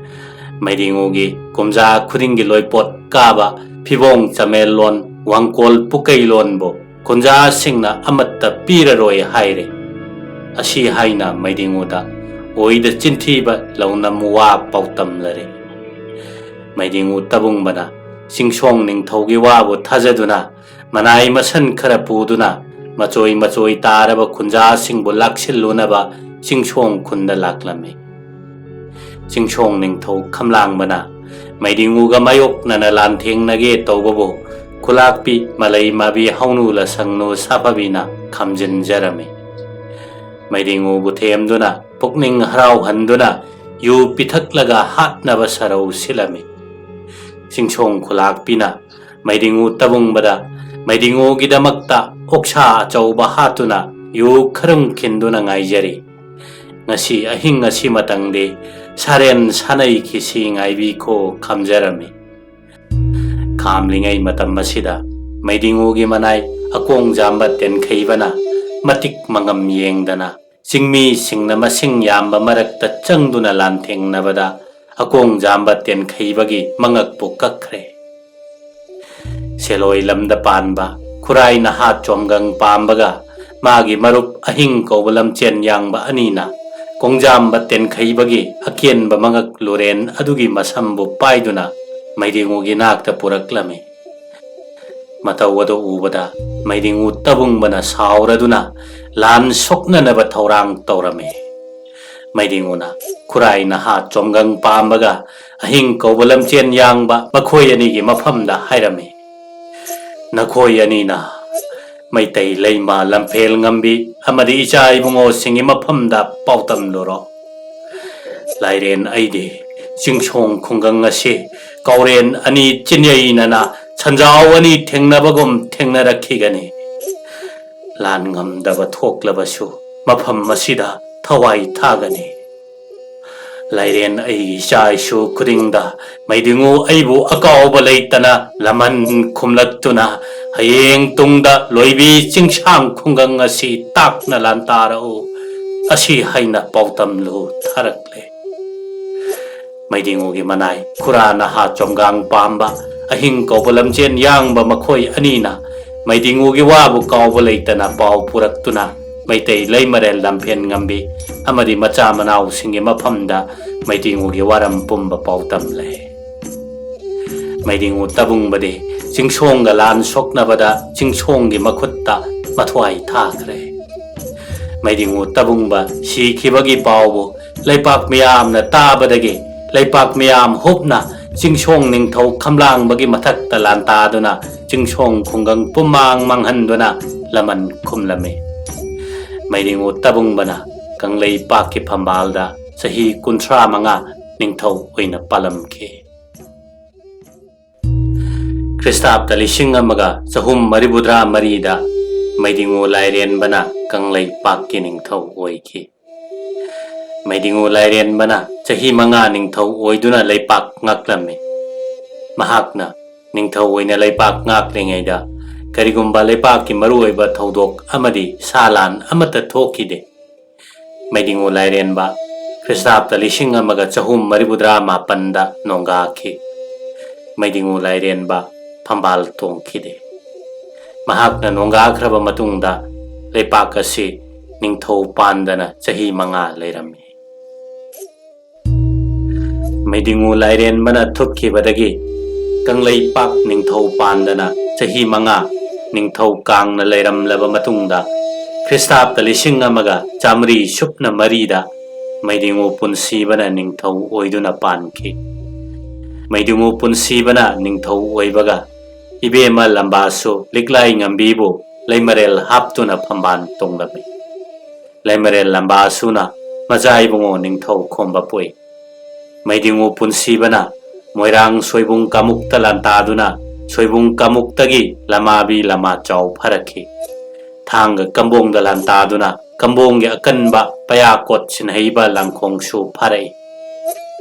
ꯃꯩꯗꯤꯡꯉꯨꯒꯤ ꯀꯨꯝꯖꯥ ꯈꯨꯗꯤꯡꯒꯤ ꯂꯣꯏꯄꯣꯠ ꯀꯥꯕ ꯐꯤꯕꯣꯡ ꯆꯃꯦꯜꯂꯣꯟ, ꯋꯥꯡꯀꯣꯜ ꯄꯨꯀꯩꯂꯣꯟꯕꯨ ꯈꯨꯟꯖꯥꯁꯤꯡꯅ ꯑꯃꯠꯇ ꯄꯤꯔꯔꯣꯏ ꯍꯥꯏꯔꯦ꯫ ꯑꯁꯤ ꯍꯥꯏꯅ ꯃꯩꯗꯤꯡꯉꯨꯗ ꯑꯣꯏꯗ ꯆꯤꯟꯊꯤꯕ ꯂꯧꯅꯝ ꯋꯥ ꯄꯥꯎꯇꯝꯂꯔꯦ꯫ ꯃꯩꯗꯤꯡꯉꯨ ꯇꯕꯨꯡꯕꯅ ꯆꯤꯡꯁꯣꯡ ꯅꯤꯡꯊꯧꯒꯤ ꯋꯥꯕꯨ ꯊꯥꯖꯗꯨꯅ ꯃꯅꯥꯏ ꯃꯁꯟ ꯈꯔ ꯄꯨꯗꯨꯅ ꯃꯆꯣꯏ ꯃꯆꯣꯏ ꯇꯥꯔꯕ ꯈꯨꯟꯖꯥꯁꯤꯡꯕꯨ ꯂꯥꯛꯁꯤꯜꯂꯨꯅꯕ ꯆꯤꯡꯁꯣꯡ ꯈꯨꯟꯗ ꯂꯥꯛꯂꯝꯃꯤ꯫ ꯆꯤꯡꯁꯣꯡ ꯅꯤꯡꯊꯧ ꯈꯝꯂꯥꯡꯕꯅ ꯃꯩꯗꯤꯡꯉꯨꯒ ꯃꯥꯌꯣꯛꯅꯅ ꯂꯥꯟꯊꯦꯡꯅꯒꯦ ꯇꯧꯕꯕꯨ ꯈꯨꯂꯥꯛꯄꯤ ꯃꯂꯩ ꯃꯥꯕꯤ ꯍꯧꯅꯨ ꯂꯁꯪꯅꯨ ꯁꯥꯐꯕꯤꯅ ꯈꯥꯝꯖꯤꯟꯖꯔꯝꯃꯤ꯫ ꯃꯩꯗꯤꯡꯉꯨꯕꯨ ꯊꯦꯝꯗꯨꯅ ꯄꯨꯛꯅꯤꯡ ꯍꯔꯥꯎꯍꯟꯗꯨꯅ ꯌꯨ ꯄꯤꯊꯛꯂꯒ ꯍꯥꯠꯅꯕ ꯁꯔꯧ ꯁꯤꯜꯂꯝꯃꯤ꯫ ꯆꯤꯡꯁꯣꯡ ꯈꯨꯂꯥꯛꯄꯤꯅ ꯃꯩꯗꯤꯡꯉꯨ ꯇꯕꯨꯡꯕꯗ ꯃꯩꯗꯤꯡꯉꯨꯒꯤꯗꯃꯛꯇ ꯑꯣꯛꯁꯥ ꯑꯆꯧꯕ ꯍꯥꯠꯇꯨꯅ ꯌꯨ ꯈꯔꯨꯡ ꯈꯤꯟꯗꯨꯅ ꯉꯥꯏꯖꯔꯤ꯫ ꯉꯁꯤ ꯑꯍꯤꯡ ꯑꯁꯤꯃꯇꯪꯗꯤ ꯁꯥꯔꯦꯟ ꯁꯥꯅꯩ ꯈꯤꯁꯤ ꯉꯥꯏꯕꯤꯈꯣ ꯈꯥꯝꯖꯔꯝꯃꯤ꯫ ꯈꯥꯝꯂꯤꯉꯩ ꯃꯇꯝ ꯑꯁꯤꯗ ꯃꯩꯗꯤꯡꯉꯨꯒꯤ ꯃꯅꯥꯏ ꯑꯀꯣꯡꯖꯥꯝꯕ ꯇꯦꯟꯈꯩꯕꯅ ꯃꯇꯤꯛ ꯃꯉꯝ ꯌꯦꯡꯗꯅ ꯆꯤꯡꯃꯤꯁꯤꯡꯅ ꯃꯁꯤꯡ ꯌꯥꯝꯕ ꯃꯔꯛꯇ ꯆꯪꯗꯨꯅ ꯂꯥꯟꯊꯦꯡꯅꯕꯗ ꯑꯀꯣꯡꯖꯥꯝꯕ ꯇꯦꯟꯈꯩꯕꯒꯤ ꯃꯉꯛꯄꯨ ꯀꯛꯈ꯭ꯔꯦ꯫ ꯁꯦꯂꯣꯏ ꯂꯝꯗ ꯄꯥꯟꯕ ꯈꯨꯔꯥꯏ ꯅꯍꯥ ꯆꯣꯝꯒꯪ ꯄꯥꯝꯕꯒ ꯃꯥꯒꯤ ꯃꯔꯨꯞ ꯑꯍꯤꯡ ꯀꯧꯕ ꯂꯝꯆꯦꯟ ꯌꯥꯡꯕ ꯑꯅꯤꯅ ꯀꯣꯡꯖꯥꯝꯕ ꯇꯦꯟꯈꯩꯕꯒꯤ ꯑꯀꯦꯟꯕ ꯃꯉꯛ ꯂꯨꯔꯦꯟ ꯑꯗꯨꯒꯤ ꯃꯁꯝꯕꯨ ꯄꯥꯏꯗꯨꯅ ꯃꯩꯗꯤꯡꯉꯨꯒꯤ ꯅꯥꯛꯇ ꯄꯨꯔꯛꯂꯝꯃꯤ꯫ ꯃꯇꯧ ꯑꯗꯨ ꯎꯕꯗ ꯃꯩꯗꯤꯡꯉꯨ ꯇꯕꯨꯡꯕꯅ ꯁꯥꯎꯔꯗꯨꯅ ꯂꯥꯟ ꯁꯣꯛꯅꯅꯕ ꯊꯧꯔꯥꯡ ꯇꯧꯔꯝꯃꯤ꯫ ꯃꯩꯗꯤꯡꯉꯨꯅ ꯈꯨꯔꯥꯏ ꯅꯍꯥ ꯆꯣꯝꯒꯪ ꯄꯥꯝꯕꯒ ꯑꯍꯤꯡ ꯀꯧꯕ ꯂꯝꯆꯦꯟ ꯌꯥꯡꯕ ꯃꯈꯣꯏ ꯑꯅꯤꯒꯤ ꯃꯐꯝꯗ ꯍꯥꯏꯔꯝꯃꯤ, "ꯅꯈꯣꯏ ꯑꯅꯤꯅ ꯃꯩꯇꯩ ꯂꯩꯃ ꯂꯝꯐꯦꯜ ꯉꯝꯕꯤ ꯑꯃꯗꯤ ꯏꯆꯥ ꯏꯕꯨꯡꯉꯣꯁꯤꯡꯒꯤ ꯃꯐꯝꯗ ꯄꯥꯎꯗꯝꯂꯨꯔꯣ꯫ ꯂꯥꯏꯔꯦꯟ ꯑꯩꯗꯤ ꯆꯤꯡꯁꯣꯡ ꯈꯨꯡꯒꯪ ꯑꯁꯤ ꯀꯥꯎꯔꯦꯟ ꯑꯅꯤ ꯆꯤꯟꯌꯩꯅꯅ ꯁꯟꯖꯥꯎ ꯑꯅꯤ ꯊꯦꯡꯅꯕꯒꯨꯝ ꯊꯦꯡꯅꯔꯛꯈꯤꯒꯅꯤ꯫ ꯂꯥꯟ ꯉꯝꯗꯕ ꯊꯣꯛꯂꯕꯁꯨ ꯃꯐꯝ ꯑꯁꯤꯗ ꯊꯋꯥꯏ ꯊꯥꯒꯅꯤ꯫ ꯂꯥꯏꯔꯦꯟ ꯑꯩꯒꯤ ꯏꯆꯥ ꯏꯁꯨ ꯈꯨꯗꯤꯡꯗ ꯃꯩꯗꯤꯡꯉꯨ ꯑꯩꯕꯨ ꯑꯀꯥꯎꯕ ꯂꯩꯇꯅ ꯂꯃꯟ ꯈꯨꯝꯂꯛꯇꯨꯅ ꯍꯌꯦꯡ ꯇꯨꯡꯗ ꯂꯣꯏꯕꯤ ꯆꯤꯡꯁꯥꯡ ꯈꯨꯡꯒꯪ ꯑꯁꯤ ꯇꯥꯛꯅ ꯂꯥꯟꯇꯥꯔꯛꯎ" ꯑꯁꯤ ꯍꯥꯏꯅ ꯄꯥꯎꯗꯝꯂꯨ ꯊꯥꯔꯛꯂꯦ꯫ ꯃꯩꯗꯤꯡꯉꯨꯒꯤ ꯃꯅꯥꯏ ꯈꯨꯔꯥ ꯅꯍꯥ ꯆꯣꯝꯒꯥꯡ ꯄꯥꯝꯕ ꯑꯍꯤꯡ ꯀꯧꯕ ꯂꯝꯆꯦꯟ ꯌꯥꯡꯕ ꯃꯈꯣꯏ ꯑꯅꯤꯅ ꯃꯩꯗꯤꯡꯉꯨꯒꯤ ꯋꯥꯕꯨ ꯀꯥꯎꯕ ꯂꯩꯇꯅ ꯄꯥꯎ ꯄꯨꯔꯛꯇꯨꯅ ꯃꯩꯇꯩ ꯂꯩꯃꯔꯦꯜ ꯂꯝꯐꯦꯟ ꯉꯝꯕꯤ ꯑꯃꯗꯤ ꯃꯆꯥ ꯃꯅꯥꯎꯁꯤꯡꯒꯤ ꯃꯐꯝꯗ ꯃꯩꯗꯤꯡꯉꯨꯒꯤ ꯋꯥꯔꯝ ꯄꯨꯝꯕ ꯄꯥꯎꯗꯝꯂꯦ꯫ ꯃꯩꯗꯤꯡꯉꯨ ꯇꯕꯨꯡꯕꯗꯤ ꯆꯤꯡꯁꯣꯡꯒ ꯂꯥꯟ ꯁꯣꯛꯅꯕꯗ ꯆꯤꯡꯁꯣꯡꯒꯤ ꯃꯈꯨꯠꯇ ꯃꯊ꯭ꯋꯥꯏ ꯊꯥꯈ꯭ꯔꯦ꯫ ꯃꯩꯗꯤꯉꯨ ꯇꯕꯨꯡꯕ ꯁꯤꯈꯤꯕꯒꯤ ꯄꯥꯎꯕꯨ ꯂꯩꯄꯥꯛ ꯃꯤꯌꯥꯝꯅ ꯇꯥꯕꯗꯒꯤ ꯂꯩꯄꯥꯛ ꯃꯤꯌꯥꯝ ꯍꯨꯞꯅ ꯆꯤꯡꯁꯣꯡ ꯅꯤꯡꯊꯧ ꯈꯝꯂꯥꯡꯕꯒꯤ ꯃꯊꯛꯇ ꯂꯥꯟꯇꯥꯗꯨꯅ ꯆꯤꯡꯁꯣꯡ ꯈꯨꯡꯒꯪ ꯄꯨꯝꯃꯥꯡ ꯃꯥꯡꯍꯟꯗꯨꯅ ꯂꯃꯟ ꯈꯨꯝꯂꯝꯃꯤ꯫ ꯃꯩꯗꯤꯉꯨ ꯇꯕꯨꯡꯕꯅ ꯀꯪꯂꯩꯄꯥꯛꯀꯤ ꯐꯝꯕꯥꯜꯗ ꯆꯍꯤ ꯀꯨꯟꯊ꯭ꯔꯥ ꯃꯉꯥ ꯅꯤꯡꯊꯧ ꯑꯣꯏꯅ ꯄꯥꯜꯂꯝꯈꯤ꯫ ꯈ꯭ꯔꯤꯁꯇꯥꯕꯗ ꯂꯤꯁꯤꯡ ꯑꯃꯒ ꯆꯍꯨꯝ ꯃꯔꯤꯐꯨꯇꯔꯥ ꯃꯔꯤꯗ ꯃꯩꯗꯤꯉꯨ ꯂꯥꯏꯔꯦꯟꯕꯅ ꯀꯪꯂꯩꯄꯥꯛꯀꯤ ꯅꯤꯡꯊꯧ ꯑꯣꯏꯈꯤ꯫ ꯃꯩꯗꯤꯉꯨ ꯂꯥꯏꯔꯦꯟꯕꯅ ꯆꯍꯤ ꯃꯉꯥ ꯅꯤꯡꯊꯧ ꯑꯣꯏꯗꯨꯅ ꯂꯩꯄꯥꯛ ꯉꯥꯛꯂꯝꯃꯤ꯫ ꯃꯍꯥꯛꯅ ꯅꯤꯡꯊꯧ ꯑꯣꯏꯅ ꯂꯩꯄꯥꯛ ꯉꯥꯛꯂꯤꯉꯩꯗ ꯀꯔꯤꯒꯨꯝꯕ ꯂꯩꯄꯥꯛꯀꯤ ꯃꯔꯨꯑꯣꯏꯕ ꯊꯧꯗꯣꯛ ꯑꯃꯗꯤ ꯁꯥ ꯂꯥꯟ ꯑꯃꯠꯇ ꯊꯣꯛꯈꯤꯗꯦ꯫ ꯃꯩꯗꯤꯉꯨ ꯂꯥꯏꯔꯦꯟꯕ ꯈ꯭ꯔꯤꯁꯇꯥꯕꯗ ꯂꯤꯁꯤꯡ ꯑꯃꯒ ꯆꯍꯨꯝ ꯃꯔꯤꯐꯨꯇꯔꯥ ꯃꯥꯄꯟꯗ ꯅꯣꯡꯒꯥꯈꯤ꯫ ꯃꯩꯗꯤꯉꯨ ꯂꯥꯏꯔꯦꯟꯕ ꯐꯝꯕꯥꯜ ꯇꯣꯡꯈꯤꯗꯦ꯫ ꯃꯍꯥꯛꯅ ꯅꯣꯡꯒꯥꯈ꯭ꯔꯕ ꯃꯇꯨꯡꯗ ꯂꯩꯄꯥꯛ ꯑꯁꯤ ꯅꯤꯡꯊꯧ ꯄꯥꯟꯗꯅ ꯆꯍꯤ ꯃꯉꯥ ꯂꯩꯔꯝꯃꯤ꯫ ꯃꯩꯗꯤꯉꯨ ꯂꯥꯏꯔꯦꯟꯕꯅ ꯊꯨꯞꯈꯤꯕꯗꯒꯤ ꯀꯪꯂꯩꯄꯥꯛ ꯅꯤꯡꯊꯧ ꯄꯥꯟꯗꯅ ꯆꯍꯤ ꯃꯉꯥ ꯅꯤꯡꯊꯧ ꯀꯥꯡꯅ ꯂꯩꯔꯝꯂꯕ ꯃꯇꯨꯡꯗ ꯈ꯭ꯔꯤꯁꯇꯥꯕꯗ ꯂꯤꯁꯤꯡ ꯑꯃꯒ ꯆꯥꯃꯔꯤ ꯁꯨꯞꯅ ꯃꯔꯤꯗ ꯃꯩꯗꯤꯉꯨ ꯄꯨꯟꯁꯤꯕꯅ ꯅꯤꯡꯊꯧ ꯑꯣꯏꯗꯨꯅ ꯄꯥꯟꯈꯤ꯫ ꯃꯩꯗꯤꯉꯨ ꯄꯨꯟꯁꯤꯕꯅ ꯅꯤꯡꯊꯧ ꯑꯣꯏꯕꯒ ꯏꯕꯦꯝꯃ ꯂꯝꯕꯥꯁꯨ ꯂꯤꯛꯂꯥꯏ ꯉꯝꯕꯤꯕꯨ ꯂꯩꯃꯔꯦꯜ ꯍꯥꯞꯇꯨꯅ ꯐꯝꯕꯥꯜ ꯇꯣꯡꯂꯝꯃꯤ꯫ ꯂꯩꯃꯔꯦꯜ ꯂꯝꯕꯥꯁꯨꯅ ꯃꯆꯥ ꯏꯕꯨꯡꯉꯣ ꯅꯤꯡꯊꯧ ꯈꯣꯝꯕ ꯄꯣꯛꯏ꯫ ꯃꯩꯗꯤꯉꯨ ꯄꯨꯟꯁꯤꯕꯅ ꯃꯣꯏꯔꯥꯡ ꯁꯣꯏꯕꯨꯡ ꯀꯥꯃꯨꯛꯇ ꯂꯥꯟꯇꯥꯗꯨꯅ ꯁꯣꯏꯕꯨꯡ ꯀꯥꯃꯨꯛꯇꯒꯤ ꯂꯃꯥꯕꯤ ꯂꯃꯥꯆꯥꯎ ꯐꯔꯛꯈꯤ꯫ ꯊꯥꯡꯒ ꯀꯝꯕꯣꯡꯗ ꯂꯥꯟꯇꯥꯗꯨꯅ ꯀꯝꯕꯣꯡꯒꯤ ꯑꯀꯟꯕ ꯄꯌꯥꯀꯣꯠ ꯁꯤꯟꯍꯩꯕ ꯂꯥꯡꯈꯣꯡꯁꯨ ꯐꯥꯔꯛꯏ꯫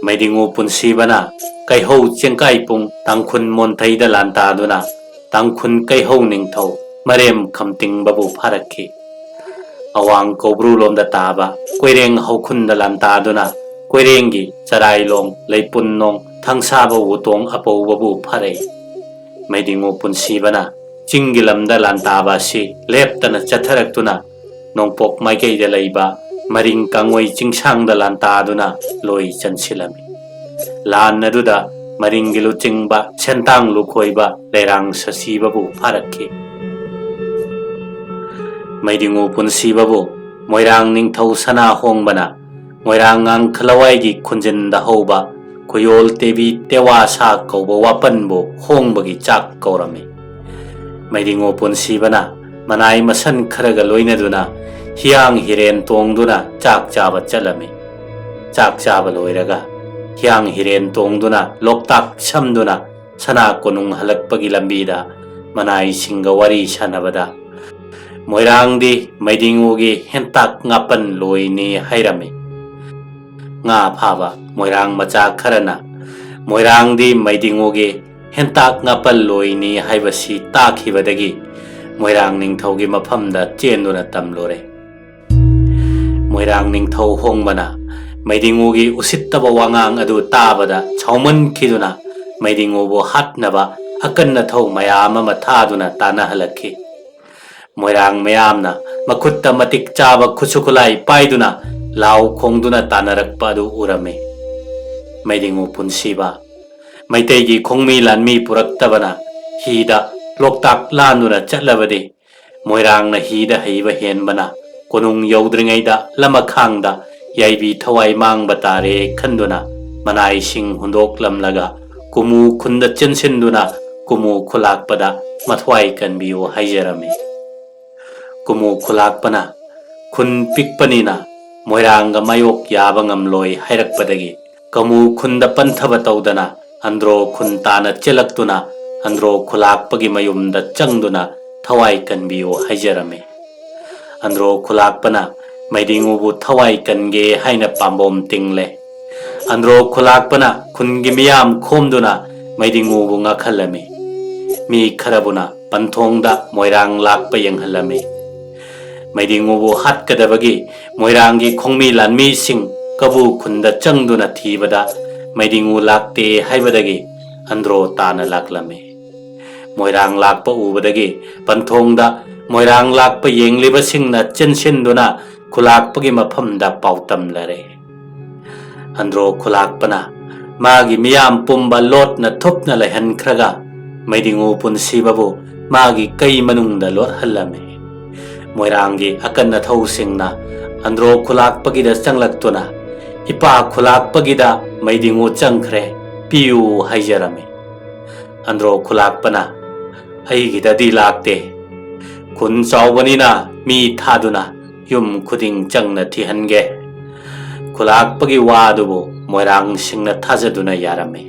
ꯃꯩꯗꯤꯉꯨ ꯄꯨꯟꯁꯤꯕꯅ ꯀꯩꯍꯧ ꯆꯦꯡꯀꯥꯏꯄꯨꯡ ꯇꯥꯡꯈꯨꯟ ꯃꯣꯟꯊꯩꯗ ꯂꯥꯟꯇꯥꯗꯨꯅ ꯇꯥꯡꯈꯨꯟ ꯀꯩꯍꯧ ꯅꯤꯡꯊꯧ ꯃꯔꯦꯝ ꯈꯝꯇꯤꯡꯕꯕꯨ ꯐꯥꯔꯛꯈꯤ꯫ ꯑꯋꯥꯡ ꯀꯧꯕ꯭ꯔꯨ ꯂꯣꯝꯗ ꯇꯥꯕ ꯀꯣꯏꯔꯦꯡ ꯍꯧꯈꯨꯟꯗ ꯂꯥꯟꯇꯥꯗꯨꯅ ꯀꯣꯏꯔꯦꯡꯒꯤ ꯆꯔꯥꯏꯂꯣꯡ ꯂꯩꯄꯨꯟꯅꯣꯡ ꯊꯥꯡꯁꯥꯕ ꯎꯇꯣꯡ ꯑꯄꯧꯕꯕꯨ ꯐꯥꯔꯛꯏ꯫ ꯃꯩꯗꯤꯉꯨ ꯄꯨꯟꯁꯤꯕꯅ ꯆꯤꯡꯒꯤ ꯂꯝꯗ ꯂꯥꯟꯇꯥꯕ ꯑꯁꯤ ꯂꯦꯞꯇꯅ ꯆꯠꯊꯔꯛꯇꯨꯅ ꯅꯣꯡꯄꯣꯛ ꯃꯥꯏꯀꯩꯗ ꯂꯩꯕ ꯃꯔꯤꯡ ꯀꯥꯡꯉꯣꯏ ꯆꯤꯡꯁꯥꯡꯗ ꯂꯥꯟꯇꯥꯗꯨꯅ ꯂꯣꯏ ꯆꯟꯁꯤꯜꯂꯝꯃꯤ꯫ ꯂꯥꯟ ꯑꯗꯨꯗ ꯃꯔꯤꯡꯒꯤ ꯂꯨꯆꯤꯡꯕ ꯁꯦꯟꯇꯥꯡ ꯂꯨꯈꯣꯏꯕ ꯂꯩꯔꯥꯡ ꯁꯁꯤꯕꯕꯨ ꯐꯥꯔꯛꯈꯤ꯫ ꯃꯩꯗꯤꯉꯨ ꯄꯨꯟꯁꯤꯕꯕꯨ ꯃꯣꯏꯔꯥꯡ ꯅꯤꯡꯊꯧ ꯁꯅꯥ ꯍꯣꯡꯕꯅ ꯃꯣꯏꯔꯥꯡ ꯉꯥꯡꯈꯂꯋꯥꯏꯒꯤ ꯈꯨꯟꯖꯤꯟꯗ ꯍꯧꯕ ꯈꯨꯌꯣꯜ ꯇꯦꯕꯤ ꯇꯦꯋꯥ ꯁꯥ ꯀꯧꯕ ꯋꯥꯄꯟꯕꯨ ꯍꯣꯡꯕꯒꯤ ꯆꯥꯛ ꯀꯧꯔꯝꯃꯤ꯫ ꯃꯩꯗꯤꯡꯉꯨ ꯄꯨꯟꯁꯤꯕꯅ ꯃꯅꯥꯏ ꯃꯁꯟ ꯈꯔꯒ ꯂꯣꯏꯅꯗꯨꯅ ꯍꯤꯌꯥꯡ ꯍꯤꯔꯦꯟ ꯇꯣꯡꯗꯨꯅ ꯆꯥꯛ ꯆꯥꯕ ꯆꯠꯂꯝꯃꯤ꯫ ꯆꯥꯛ ꯆꯥꯕ ꯂꯣꯏꯔꯒ ꯍꯤꯌꯥꯡ ꯍꯤꯔꯦꯟ ꯇꯣꯡꯗꯨꯅ ꯂꯣꯛꯇꯥꯛ ꯁꯝꯗꯨꯅ ꯁꯅꯥ ꯀꯣꯅꯨꯡ ꯍꯜꯂꯛꯄꯒꯤ ꯂꯝꯕꯤꯗ ꯃꯅꯥꯏꯁꯤꯡꯒ ꯋꯥꯔꯤ ꯁꯥꯟꯅꯕꯗ, "ꯃꯣꯏꯔꯥꯡꯗꯤ ꯃꯩꯗꯤꯡꯉꯨꯒꯤ ꯍꯦꯟꯇꯥꯛ ꯉꯥꯄꯟ ꯂꯣꯏꯅꯤ" ꯍꯥꯏꯔꯝꯃꯤ꯫ ꯉꯥ ꯐꯥꯕ ꯃꯣꯏꯔꯥꯡ ꯃꯆꯥ ꯈꯔꯅ ꯃꯣꯏꯔꯥꯡꯗꯤ ꯃꯩꯗꯤꯡꯉꯨꯒꯤ ꯍꯦꯟꯇꯥꯛ ꯉꯥꯄꯟ ꯂꯣꯏꯅꯤ ꯍꯥꯏꯕꯁꯤ ꯇꯥꯈꯤꯕꯗꯒꯤ ꯃꯣꯏꯔꯥꯡ ꯅꯤꯡꯊꯧꯒꯤ ꯃꯐꯝꯗ ꯆꯦꯟꯗꯨꯅ ꯇꯝꯂꯨꯔꯦ꯫ ꯃꯣꯏꯔꯥꯡ ꯅꯤꯡꯊꯧ ꯍꯣꯡꯕꯅ ꯃꯩꯗꯤꯡꯉꯨꯒꯤ ꯎꯁꯤꯠꯇꯕ ꯋꯥꯉꯥꯡ ꯑꯗꯨ ꯇꯥꯕꯗ ꯁꯥꯎꯃꯟꯈꯤꯗꯨꯅ ꯃꯩꯗꯤꯡꯉꯨꯕꯨ ꯍꯥꯠꯅꯕ ꯑꯀꯟ ꯑꯊꯧ ꯃꯌꯥꯝ ꯑꯃ ꯊꯥꯗꯨꯅ ꯇꯥꯟꯅꯍꯜꯂꯛꯈꯤ꯫ ꯃꯣꯏꯔꯥꯡ ꯃꯌꯥꯝꯅ ꯃꯈꯨꯠꯇ ꯃꯇꯤꯛ ꯆꯥꯕ ꯈꯨꯠꯁꯨ ꯈꯨꯠꯂꯥꯏ ꯄꯥꯏꯗꯨꯅ ꯂꯥꯎ ꯈꯣꯡꯗꯨꯅ ꯇꯥꯟꯅꯔꯛꯄ ꯑꯗꯨ ꯎꯔꯝꯃꯤ꯫ ꯃꯩꯗꯤꯡꯉꯨ ꯄꯨꯟꯁꯤꯕ ꯃꯩꯇꯩꯒꯤ ꯈꯣꯡꯃꯤ ꯂꯥꯟꯃꯤ ꯄꯨꯔꯛꯇꯕꯅ ꯍꯤꯗ ꯂꯣꯛꯇꯥꯛ ꯂꯥꯟꯗꯨꯅ ꯆꯠꯂꯕꯗꯤ ꯃꯣꯏꯔꯥꯡꯅ ꯍꯤꯗ ꯍꯩꯕ ꯍꯦꯟꯕꯅ ꯀꯣꯅꯨꯡ ꯌꯧꯗ꯭ꯔꯤꯉꯩꯗ ꯂꯃꯈꯥꯡꯗ ꯌꯥꯏꯕꯤ ꯊꯋꯥꯏ ꯃꯥꯡꯕ ꯇꯥꯔꯦ ꯈꯟꯗꯨꯅ ꯃꯅꯥꯏꯁꯤꯡ ꯍꯨꯟꯗꯣꯛꯂꯝꯂꯒ ꯀꯨꯃꯨ ꯈꯨꯟꯗ ꯆꯦꯟꯁꯤꯟꯗꯨꯅ ꯀꯨꯃꯨ ꯈꯨꯂꯥꯛꯄꯗ ꯃꯊ꯭ꯋꯥꯏ ꯀꯟꯕꯤꯌꯨ ꯍꯥꯏꯖꯔꯝꯃꯤ꯫ ꯀꯨꯃꯨ ꯈꯨꯂꯥꯛꯄꯅ ꯈꯨꯟ ꯄꯤꯛꯄꯅꯤꯅ ꯃꯣꯏꯔꯥꯡꯒ ꯃꯥꯌꯣꯛ ꯌꯥꯕ ꯉꯝꯂꯣꯏ ꯍꯥꯏꯔꯛꯄꯗꯒꯤ ꯀꯃꯨ ꯈꯨꯟꯗ ꯄꯟꯊꯕ ꯇꯧꯗꯅ ꯑꯟꯗ꯭ꯔꯣ ꯈꯨꯟ ꯇꯥꯅ ꯆꯦꯜꯂꯛꯇꯨꯅ ꯑꯟꯗ꯭ꯔꯣ ꯈꯨꯂꯥꯛꯄꯒꯤ ꯃꯌꯨꯝꯗ ꯆꯪꯗꯨꯅ ꯊꯋꯥꯏ ꯀꯟꯕꯤꯌꯨ ꯍꯥꯏꯖꯔꯝꯃꯤ꯫ ꯑꯟꯗ꯭ꯔꯣ ꯈꯨꯂꯥꯛꯄꯅ ꯃꯩꯗꯤꯡꯉꯨꯕꯨ ꯊꯋꯥꯏ ꯀꯟꯒꯦ ꯍꯥꯏꯅ ꯄꯥꯝꯕꯣꯝ ꯇꯤꯡꯂꯦ꯫ ꯑꯟꯗ꯭ꯔꯣ ꯈꯨꯂꯥꯛꯄꯅ ꯈꯨꯟꯒꯤ ꯃꯤꯌꯥꯝ ꯈꯣꯝꯗꯨꯅ ꯃꯩꯗꯤꯡꯉꯨꯕꯨ ꯉꯥꯛꯍꯜꯂꯝꯃꯤ꯫ ꯃꯤ ꯈꯔꯕꯨꯅ ꯄꯟꯊꯣꯡꯗ ꯃꯣꯏꯔꯥꯡ ꯂꯥꯛꯄ ꯌꯦꯡꯍꯜꯂꯝꯃꯤ꯫ ꯃꯩꯗꯤꯡꯉꯨꯕꯨ ꯍꯥꯠꯀꯗꯕꯒꯤ ꯃꯣꯏꯔꯥꯡꯒꯤ ꯈꯣꯡꯃꯤ ꯂꯥꯟꯃꯤꯁꯤꯡ ꯀꯕꯨ ꯈꯨꯟꯗ ꯆꯪꯗꯨꯅ ꯊꯤꯕꯗ ꯃꯩꯗꯤꯡꯉꯨ ꯂꯥꯛꯇꯦ ꯍꯥꯏꯕꯗꯒꯤ ꯑꯟꯗ꯭ꯔꯣ ꯇꯥꯅ ꯂꯥꯛꯂꯝꯃꯤ꯫ ꯃꯣꯏꯔꯥꯡ ꯂꯥꯛꯄ ꯎꯕꯗꯒꯤ ꯄꯟꯊꯣꯡꯗ ꯃꯣꯏꯔꯥꯡ ꯂꯥꯛꯄ ꯌꯦꯡꯂꯤꯕꯁꯤꯡꯅ ꯆꯦꯟꯁꯤꯟꯗꯨꯅ ꯈꯨꯂꯥꯛꯄꯒꯤ ꯃꯐꯝꯗ ꯄꯥꯎꯇꯝꯂꯔꯦ꯫ ꯑꯟꯗ꯭ꯔꯣ ꯈꯨꯂꯥꯛꯄꯅ ꯃꯥꯒꯤ ꯃꯤꯌꯥꯝ ꯄꯨꯝꯕ ꯂꯣꯠꯅ ꯊꯨꯞꯅ ꯂꯩꯍꯟꯈ꯭ꯔꯒ ꯃꯩꯗꯤꯡꯉꯨ ꯄꯨꯟꯁꯤꯕꯕꯨ ꯃꯥꯒꯤ ꯀꯩ ꯃꯅꯨꯡꯗ ꯂꯣꯠꯍꯜꯂꯝꯃꯤ꯫ ꯃꯣꯏꯔꯥꯡꯒꯤ ꯑꯀꯟ ꯑꯊꯧꯁꯤꯡꯅ ꯑꯟꯗ꯭ꯔꯣ ꯈꯨꯂꯥꯛꯄꯒꯤꯗ ꯆꯪꯂꯛꯇꯨꯅ, "ꯏꯄꯥ ꯈꯨꯂꯥꯛꯄꯒꯤꯗ ꯃꯩꯗꯤꯡꯉꯨ ꯆꯪꯈ꯭ꯔꯦ, ꯄꯤꯌꯨ" ꯍꯥꯏꯖꯔꯝꯃꯤ꯫ ꯑꯟꯗ꯭ꯔꯣ ꯈꯨꯂꯥꯛꯄꯅ, "ꯑꯩꯒꯤꯗꯗꯤ ꯂꯥꯛꯇꯦ꯫ ꯈꯨꯟ ꯆꯥꯎꯕꯅꯤꯅ ꯃꯤ ꯊꯥꯗꯨꯅ ꯌꯨꯝ ꯈꯨꯗꯤꯡ ꯆꯪꯅ ꯊꯤꯍꯟꯒꯦ꯫ ꯈꯨꯂꯥꯛꯄꯒꯤ ꯋꯥ ꯑꯗꯨꯕꯨ ꯃꯣꯏꯔꯥꯡꯁꯤꯡꯅ ꯊꯥꯖꯗꯨꯅ ꯌꯥꯔꯝꯃꯤ"꯫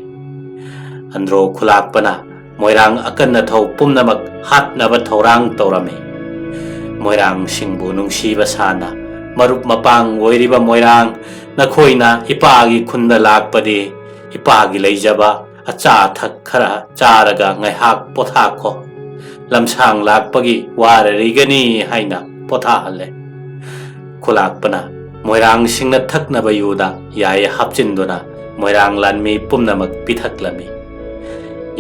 ꯑꯟꯗ꯭ꯔꯣ ꯈꯨꯂꯥꯛꯄꯅ ꯃꯣꯏꯔꯥꯡ ꯑꯀꯟ ꯑꯊꯧ ꯄꯨꯝꯅꯃꯛ ꯍꯥꯠꯅꯕ ꯊꯧꯔꯥꯡ ꯇꯧꯔꯝꯃꯤ꯫ ꯃꯣꯏꯔꯥꯡꯁꯤꯡꯕꯨ ꯅꯨꯡꯁꯤꯕ ꯁꯥꯅ, "ꯃꯔꯨꯞ ꯃꯄꯥꯡ ꯑꯣꯏꯔꯤꯕ ꯃꯣꯏꯔꯥꯡ, ꯅꯈꯣꯏꯅ ꯏꯄꯥꯒꯤ ꯈꯨꯟꯗ ꯂꯥꯛꯄꯗꯤ ꯏꯄꯥꯒꯤ ꯂꯩꯖꯕ ꯑꯆꯥ ꯑꯊꯛ ꯈꯔ ꯆꯥꯔꯒ ꯉꯥꯏꯍꯥꯛ ꯄꯣꯊꯥꯈꯣ꯫ ꯂꯝꯁꯥꯡ ꯂꯥꯛꯄꯒꯤ ꯋꯥꯔꯔꯤꯒꯅꯤ" ꯍꯥꯏꯅ ꯄꯣꯊꯥꯍꯜꯂꯦ꯫ ꯈꯨꯂꯥꯛꯄꯅ ꯃꯣꯏꯔꯥꯡꯁꯤꯡꯅ ꯊꯛꯅꯕ ꯌꯨꯗ ꯌꯥꯏ ꯍꯥꯞꯆꯤꯟꯗꯨꯅ ꯃꯣꯏꯔꯥꯡ ꯂꯥꯟꯃꯤ ꯄꯨꯝꯅꯃꯛ ꯄꯤꯊꯛꯂꯝꯃꯤ꯫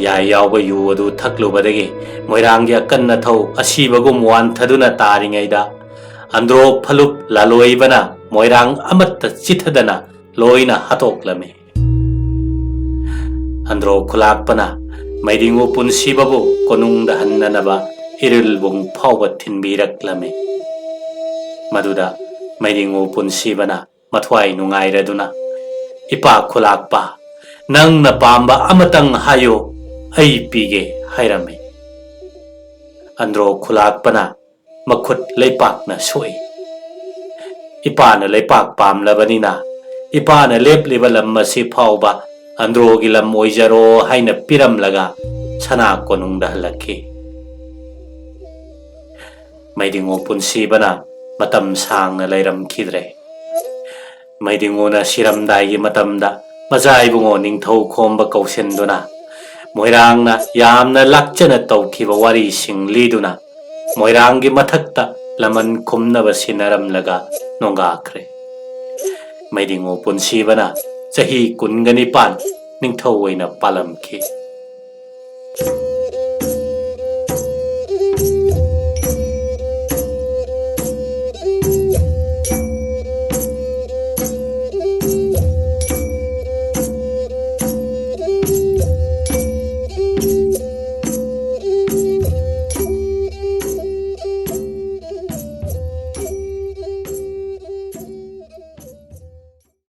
ꯌꯥꯏ ꯌꯥꯎꯕ ꯌꯨ ꯑꯗꯨ ꯊꯛꯂꯨꯕꯗꯒꯤ ꯃꯣꯏꯔꯥꯡꯒꯤ ꯑꯀꯟ ꯑꯊꯧ ꯑꯁꯤꯕꯒꯨꯝ ꯋꯥꯟꯊꯗꯨꯅ ꯇꯥꯔꯤꯉꯩꯗ, ꯑꯟꯗ꯭ꯔꯣ ꯐꯂꯨꯞ ꯂꯥꯂꯣꯏꯕꯅ ꯃꯣꯏꯔꯥꯡ ꯑꯃꯠꯇ ꯆꯤꯊꯗꯅ ꯂꯣꯏꯅ ꯍꯥꯠꯇꯣꯛꯂꯝꯃꯤ꯫ ꯑꯟꯗ꯭ꯔꯣ ꯈꯨꯂꯥꯛꯄꯅ ꯃꯩꯗꯤꯡꯉꯨ ꯄꯨꯟꯁꯤꯕꯕꯨ ꯀꯣꯅꯨꯡꯗ ꯍꯟꯅꯅꯕ ꯏꯔꯤꯜꯕꯨꯡ ꯐꯥꯎꯕ ꯊꯤꯟꯕꯤꯔꯛꯂꯝꯃꯤ꯫ ꯃꯗꯨꯗ ꯃꯩꯗꯤꯡꯉꯨ ꯄꯨꯟꯁꯤꯕꯅ ꯃꯊ꯭ꯋꯥꯏ ꯅꯨꯡꯉꯥꯏꯔꯗꯨꯅ, "ꯏꯄꯥ ꯈꯨꯂꯥꯛꯄ, ꯅꯪꯅ ꯄꯥꯝꯕ ꯑꯃꯇꯪ ꯍꯥꯏꯌꯨ, ꯑꯩ ꯄꯤꯒꯦ" ꯍꯥꯏꯔꯝꯃꯤ꯫ ꯑꯟꯗ꯭ꯔꯣ ꯈꯨꯂꯥꯛꯄꯅ ꯃꯈꯨꯠ ꯂꯩꯄꯥꯛꯅ ꯁꯣꯛꯏ꯫ "ꯏꯄꯥꯅ ꯂꯩꯄꯥꯛ ꯄꯥꯝꯂꯕꯅꯤꯅ, ꯏꯄꯥꯅ ꯂꯦꯞꯂꯤꯕ ꯂꯝ ꯑꯁꯤ ꯐꯥꯎꯕ ꯑꯟꯗ꯭ꯔꯣꯒꯤ ꯂꯝ ꯑꯣꯏꯖꯔꯣ" ꯍꯥꯏꯅ ꯄꯤꯔꯝꯂꯒ ꯁꯅꯥ ꯀꯣꯅꯨꯡꯗ ꯍꯜꯂꯛꯈꯤ꯫ ꯃꯩꯗꯤꯡꯉꯨ ꯄꯨꯟꯁꯤꯕꯅ ꯃꯇꯝ ꯁꯥꯡꯅ ꯂꯩꯔꯝꯈꯤꯗ꯭ꯔꯦ꯫ ꯃꯩꯗꯤꯡꯉꯨꯅ ꯁꯤꯔꯝꯗꯥꯏꯒꯤ ꯃꯇꯝꯗ ꯃꯖꯥ ꯏꯕꯨꯡꯉꯣ ꯅꯤꯡꯊꯧ ꯈꯣꯝꯕ ꯀꯧꯁꯤꯟꯗꯨꯅ, ꯃꯣꯏꯔꯥꯡꯅ ꯌꯥꯝꯅ ꯂꯥꯛꯆꯅ ꯇꯧꯈꯤꯕ ꯋꯥꯔꯤꯁꯤꯡ ꯂꯤꯗꯨꯅ, ꯃꯣꯏꯔꯥꯡꯒꯤ ꯃꯊꯛꯇ ꯂꯃꯟ ꯈꯨꯝꯅꯕ ꯁꯤꯟꯅꯔꯝꯂꯒ ꯅꯣꯡꯒꯥꯈ꯭ꯔꯦ꯫ ꯃꯩꯗꯤꯡꯉꯨ ꯄꯨꯟꯁꯤꯕꯅ ꯆꯍꯤ ꯀꯨꯟꯒ ꯅꯤꯄꯥꯟ ꯅꯤꯡꯊꯧ ꯑꯣꯏꯅ ꯄꯥꯜꯂꯝꯈꯤ꯫